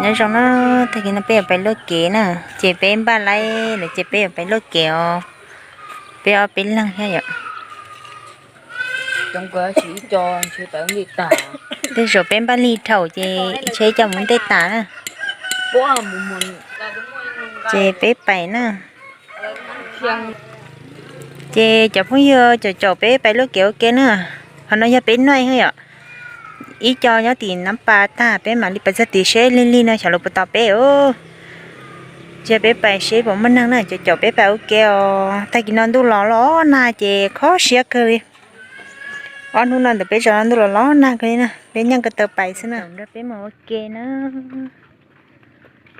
Nyob zoo na, tag kis no peb yuav pais luaj kev na, ces peb npaj laib lawm ces peb yuav pais luaj kev os. Peb ob peb leeg thiab yom. Tej zaum peb npaj lig dhau ces ntshe coj mus ntej tas na. Ces peb pais na. Ces cov phooj ywg caum caum peb pais luaj kev ua ke na. Qhov no yog peb nuaj yom. Ib co nyob tim Nab Pas tag peb mam li pais txog tim seb lig lig no xyov lawv puas tos peb os. Cia peb pais seb puas muaj neeg na, caum caum peb pais ua ke os. Tag kis no ntuj los los nag ces kho siab kawg li. Ob hnub no ntawm peb zos no ntuj los los nag kawg li na, peb nyeej ko taw pais xwb na. Nrog peb mus ua ke na.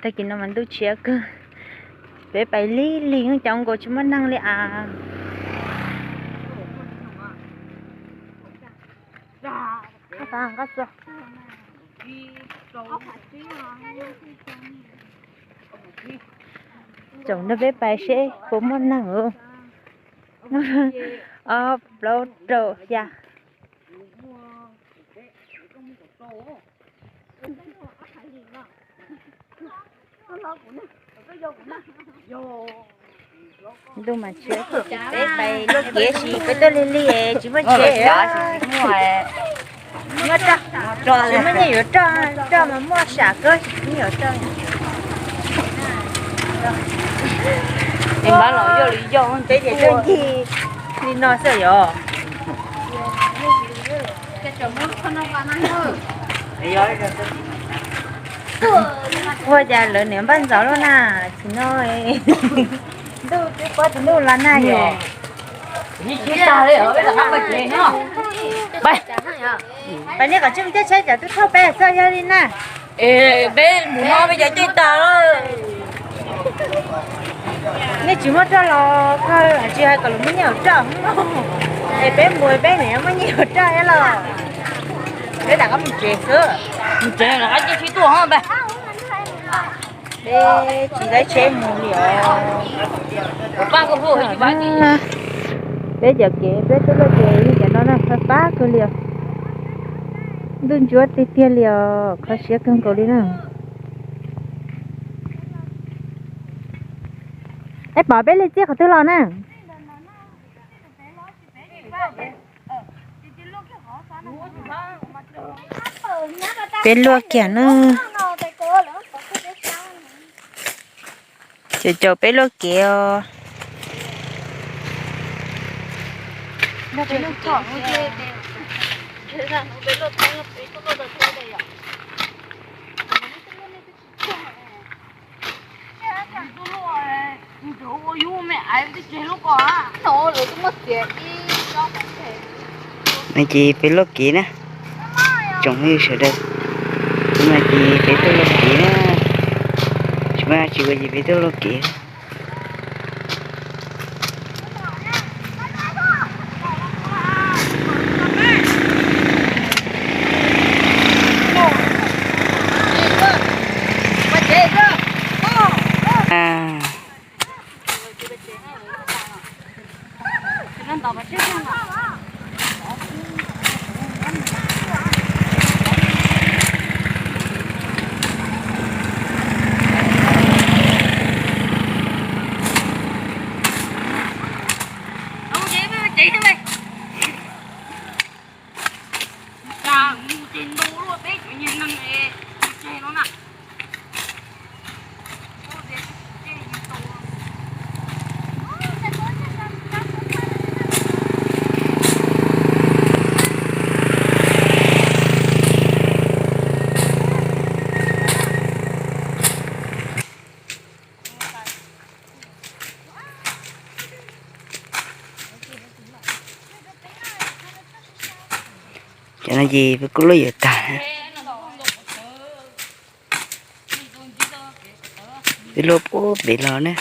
Tag kis no mas ntuj tshiab kawg, peb pais lig lig cov nkaus tsis muaj neeg li as. Tsoom nrog peb pais seb puas muaj neeg. Ob plaub rau xya. Ntuj mas tshiab, peb pais luaj kev sis peb tuaj lig lig tsis muaj tsev. Tsis muaj nyiaj yuav roj, roj mas muaj sam kawg tsis muaj nyiaj yuav roj. Es npab los yog li yog peb ces tuaj ncig li no xwb yom. Ua cas lawv niam npaj ntxov luaj na, tsis no ntuj twb pob tsis ntuj los na yom. Pais nej kom tsij mus caij tsheb, cov tub thauj peb txog yog li na. Peb mus no peb cov caij tag lawm. Nej tsis muaj roj los kawg, tsis hais kom lawv muaj nyiaj yuav roj. Es peb mus peb niam muaj nyiaj yuav roj thiab los. Peb rov qab mus tsev xwb. Mus tsev rov qab caij tsheb tuaj peb. Peb tsis laib tsheb mus li os. Peb cov kev peb tuaj luaj kev li cov no na, fab fab kawg li os. Ntuj ntsuab tiag tiag li os, kho siab kawg nkaus li na. Es pom peb li txij qhov twg los na? Peb luaj kiag na. Caum caum peb luaj kev os. No ces peb luaj kev na, tsoom phooj ywg sawv daws. No ces peb tuaj luaj kev na, tsis muaj dab tsi ua ces peb tuaj luaj kev. Cov no ces peb kuj luaj yuav tag. Peb luaj puag pem los na.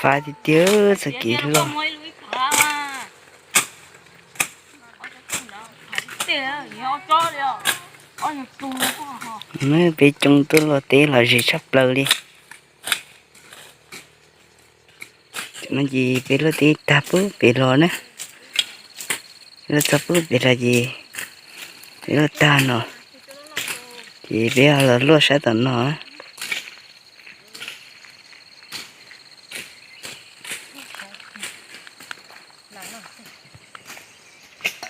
Fab tiag tiag txoj kev loj. Peb coob tuaj luaj teb los ze tshaj plaws li. Cov no ces peb luaj teb tag pub pem los na. Peb luaj txog pub pem los ces peb luaj tag no, ces peb ho los luaj sab tom no.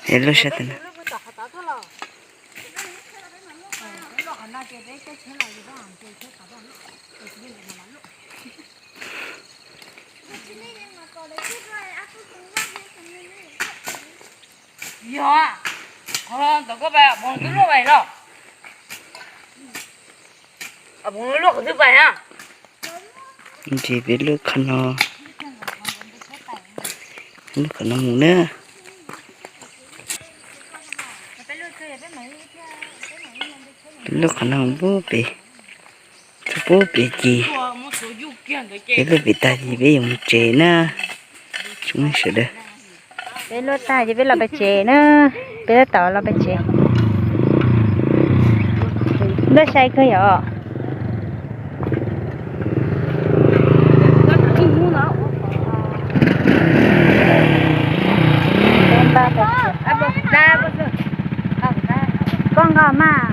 Peb luaj sab tom no. Yog, qhov ntawd koj pais, Phoom twb luaj pais los. Phoom luaj qhov twg pais na? Ces peb luaj qhov no, luaj qhov no mus na. Peb luaj qhov no mus pub pem, txog pub pem ces peb luaj pem tag ces peb yuav mus tsev na. Tsoom sawv daws, peb luaj tag ces peb los pem tsev na. Peb tab tom los pem tsev. Ntuj sai kawg yom. Koj nqa mas.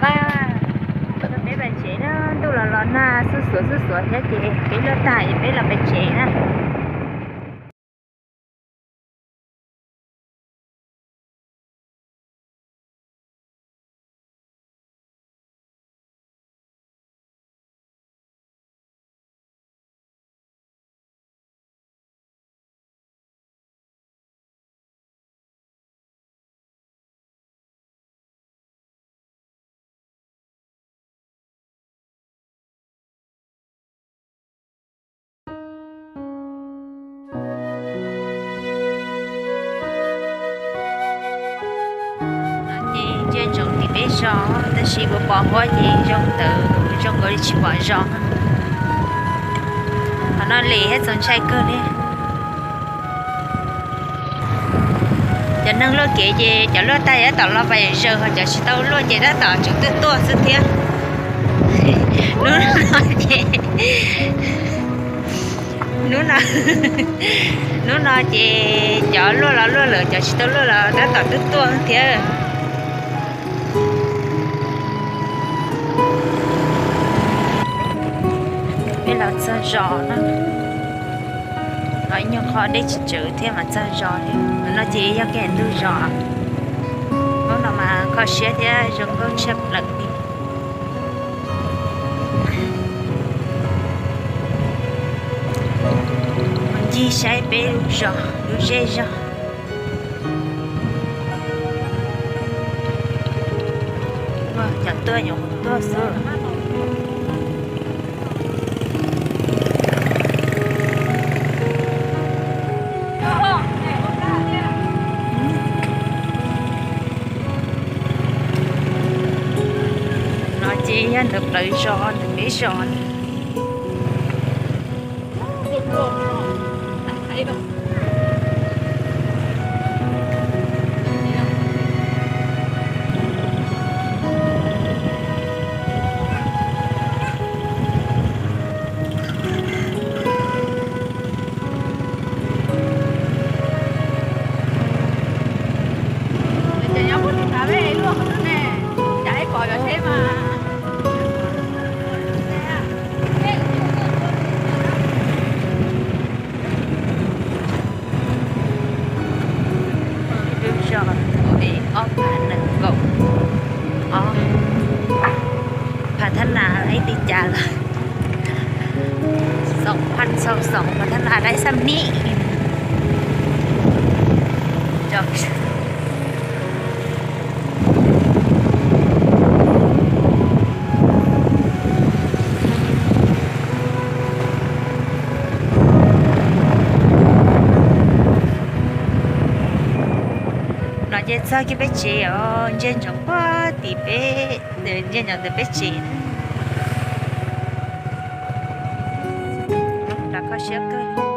Peb pem tsev na, ntuj los los nag xub xuav xub xuav thiab ces peb luaj tag es peb los pem tsev na. Ces ntsia ntsoov tim peb zos, tab sis kuv pom huab ces zoo ntawd, zoo nkaus li tsis pom zos. Qhov no lim thiab txaus ntshai kawg li. Cov neeg luaj kev ces cov luaj tag tab tom los pem zaws, ho cov tsis tau luaj ces tab tom tseem tuaj tuaj xwb thiab. Hnub no ces, hnub no, hnub no ces cov luaj los luaj lawm, cov tsis tau luaj los tab tom tuaj tuaj thiab. Peb los txog zos na. Los ib nyuag qho dej tsis tsawv thiab mas txog zos li. No ces yog kiag ntug zos. Hnub no mas kho siab thiab zoo nkauj tshaj plaws li. Mus ncig saib peb lub zos, lub zej zog. Cov tuaj nyuam qhuav tuaj xwb. No ces yog ntawm plawv zos ntawm peb zos. Ces nyob kuv tus kav peb luaj qhov twg ne, cas ib pom cov tsheb mas. Lub zos ob phav nees nkaum ob, phav thab nas ib li cas lawm. Xoom phav xoom, xoom phav thab nas dai xab mim. No ces txog kiag peb tsev os, ntsia ntsoov puag tim peb, ntsia ntsoov ntawm peb tsev. Rau kho siab kawg.